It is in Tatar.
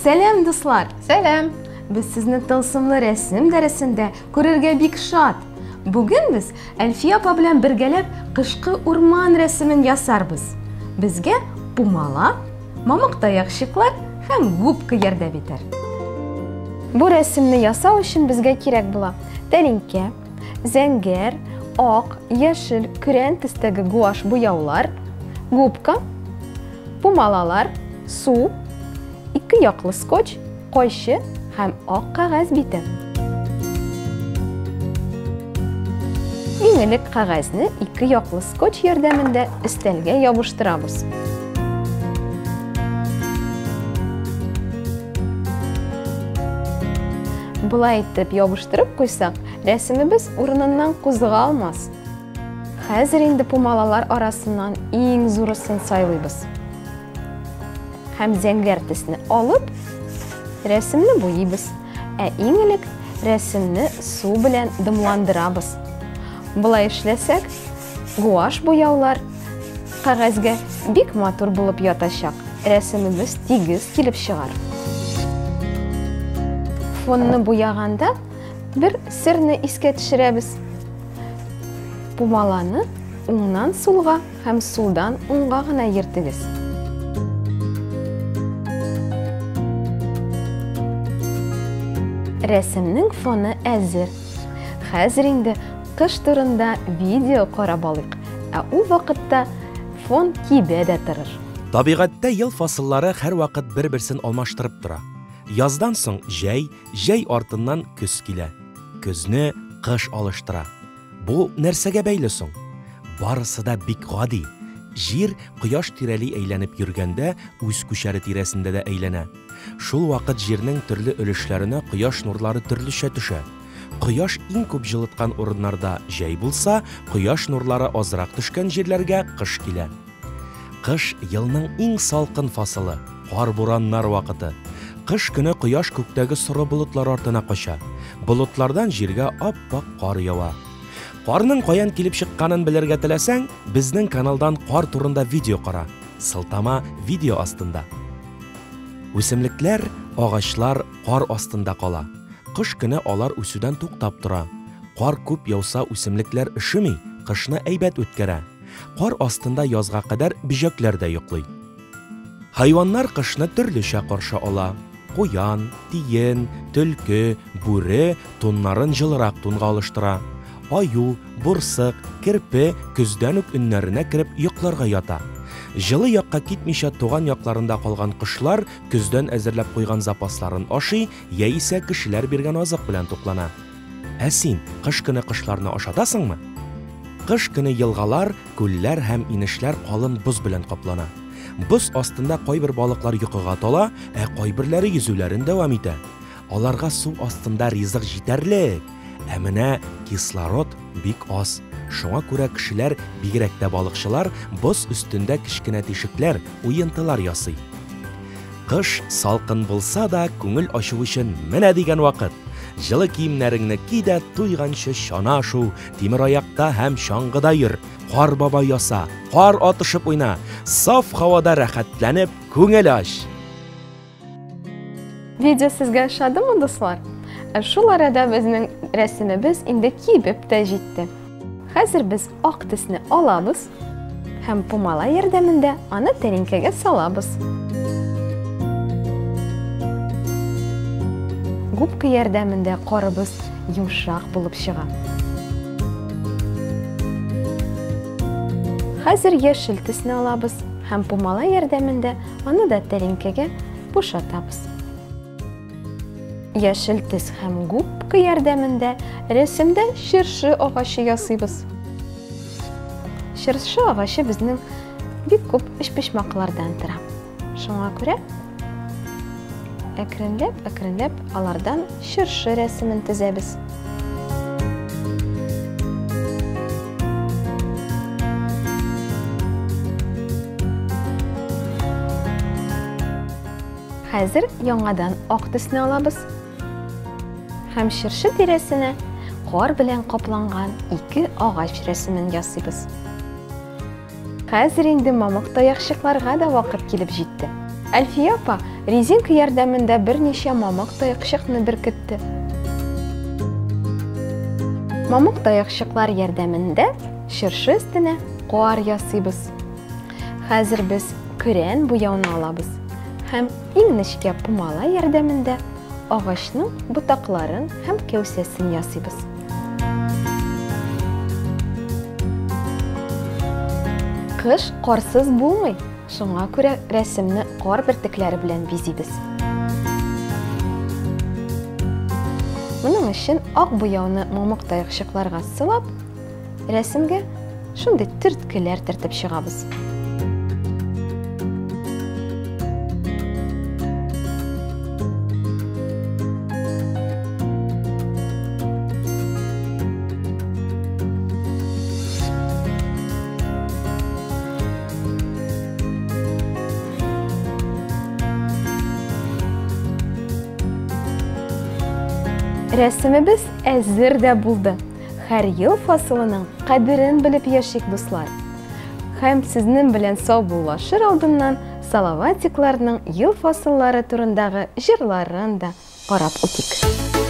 Сәлам, дуслар! Сәлам! Без сезне тылсымлы рәсем дәресендә күрергә бик шат. Бүген без Әлфия апа белән бергәләп кышкы урман рәсемен ясарбыз. Безгә пумала, мамык таякчыклар һәм губка ярдәм итәр. Бу рәсемне ясау өчен безгә кирәк була тәлинкә, зәңгәр, ак, яшел, көрән төстәге гуашь буяулар, губка, пумалалар, су, ике яклы скотч, кайчы һәм ак кәгазь бите. Иң элек кәгазьне ике яклы скотч ярдәмендә өстәлгә ябыштырабыз. Болай итеп ябыштырып куйсак, рәсемебез урыныннан кузгалмас. Хәзер инде пумалалар арасыннан иң зурысын сайлыйбыз. Һәм зәңгәр төсне алып, рәсемне буйыйбыз. Ә иң элек рәсемне су белән дымландырабыз. Болай эшләсәк, гуашь буяулар кәгазьгә бик матур булып ятачак, рәсемебез тигез килеп чыгар. Фонны буяганда бер серне искә төшерәбез. Пумаланы уңнан сулга һәм сулдан уңга гына йөртегез. Рәсемнең фоны әзер. Хәзер инде кыш турында видео карап алыйк, ә ул вакытта фон кибә дә торыр. Табигатьтә ел фасыллары һәрвакыт бер-берсен алмаштырып тора. Яздан соң җәй, җәй артыннан көз килә. Көзне кыш алыштыра. Бу нәрсәгә бәйле соң? Барысы да бик гади. Җир кояш тирәли әйләнеп йөргәндә үз күчәре тирәсендә дә әйләнә. Шул вакыт җирнең төрле өлешләренә кояш нурлары төрлечә төшә. Кояш иң күп җылыткан урыннарда җәй булса, кояш нурлары азрак төшкән җирләргә кыш килә. Кыш елның иң салкын фасылы, кар-бураннар вакыты. Кыш көне кояш күктәге соры болытлар артына кача. Болытлардан җиргә ап-ак кар ява. Карның каян килеп чыкканын белергә теләсәң, безнең каналдан кар турында видео кара. Сылтама видео астында. Үсемлекләр, агачлар кар астында кала. Кыш көне алар үсүдән туктап тора. Кар күп яуса үсемлекләр өшеми, кышны әйбәт үткәрә. Кар астында язга кадәр бөҗәкләр дә йоклый. Хайваннар кышны төрлечә каршы ала. Куян, тиен, төлке, бүре туннарын җылырак тунга алыштыра. Аю, бурсык, керпе көздән үк өннәренә кереп йокларга ята. Җылы якка китмичә туган якларында калган кошлар көздән әзерләп куйган запасларын ашый яисә кешеләр биргән азык белән туклана. Ә син кыш көне кошларны ашатасыңмы? Кыш көне елгалар, күлләр һәм инешләр калын боз белән каплана. Боз астында кайбер балыклар йокыга тала, ә кайберләре йөзүләрен дәвам итә. Аларга су астында ризык җитәрлек, ә менә кислород бик аз. Шуңа күрә кешеләр, бигрәк тә балыкчылар, боз өстендә кечкенә тишекләр, уентылар ясый. Кыш салкын булса да, күңел ачу өчен менә дигән вакыт. Җылы киемнәреңне ки дә туйганчы чана шу, тимераякта һәм чаңгыда йөр, кар бабай яса, кар атышып уйна, саф һавада рәхәтләнеп күңел ач. Видео сезгә ошадымы, дуслар? Ә шул арада безнең рәсемебез инде кибеп тә җитте. Хәзер без ак төсне алабыз һәм пумала ярдәмендә аны тәлинкәгә салабыз. Губка ярдәмендә карыбыз йомшак булып чыга. Хәзер яшел төсне алабыз һәм пумала ярдәмендә аны да тәлинкәгә бушатабыз. Яшел төс һәм губка ярдәмендә рәсемдә чыршы агачы ясыйбыз. Чыршы агачы безнең бик күп өчпочмаклардан тора. Шуңа күрә әкренләп-әкренләп алардан чыршы рәсемен төзәбез. Хәзер яңадан ак төсне алабыз һәм чыршы тирәсенә кар белән капланган ике агач рәсемен ясыйбыз. Хәзер инде мамык таякчыкларга да вакыт килеп җитте. Әлфия апа Резинка ярдәмендә берничә мамык таякчыкны беркетте. Мамык таякчыклар ярдәмендә чыршы өстенә кар ясыйбыз. Хәзер без көрән буяуны алабыз һәм иң нечкә пумала ярдәмендә агачның ботакларын һәм кәүсәсен ясыйбыз. Кыш карсыз булмый, шуңа күрә рәсемне кар бөртекләре белән бизибез. Моның өчен ак буяуны мамык таякчыкларга сылап, рәсемгә шундый төрткеләр төртеп чыгабыз. Рәсемебез әзер дә булды. Һәр ел фасылының кадерен белеп яшик, дуслар. Һәм сезнең белән саубуллашыр алдыннан Салаватикларның ел фасыллары турындагы җырларын да карап үтик.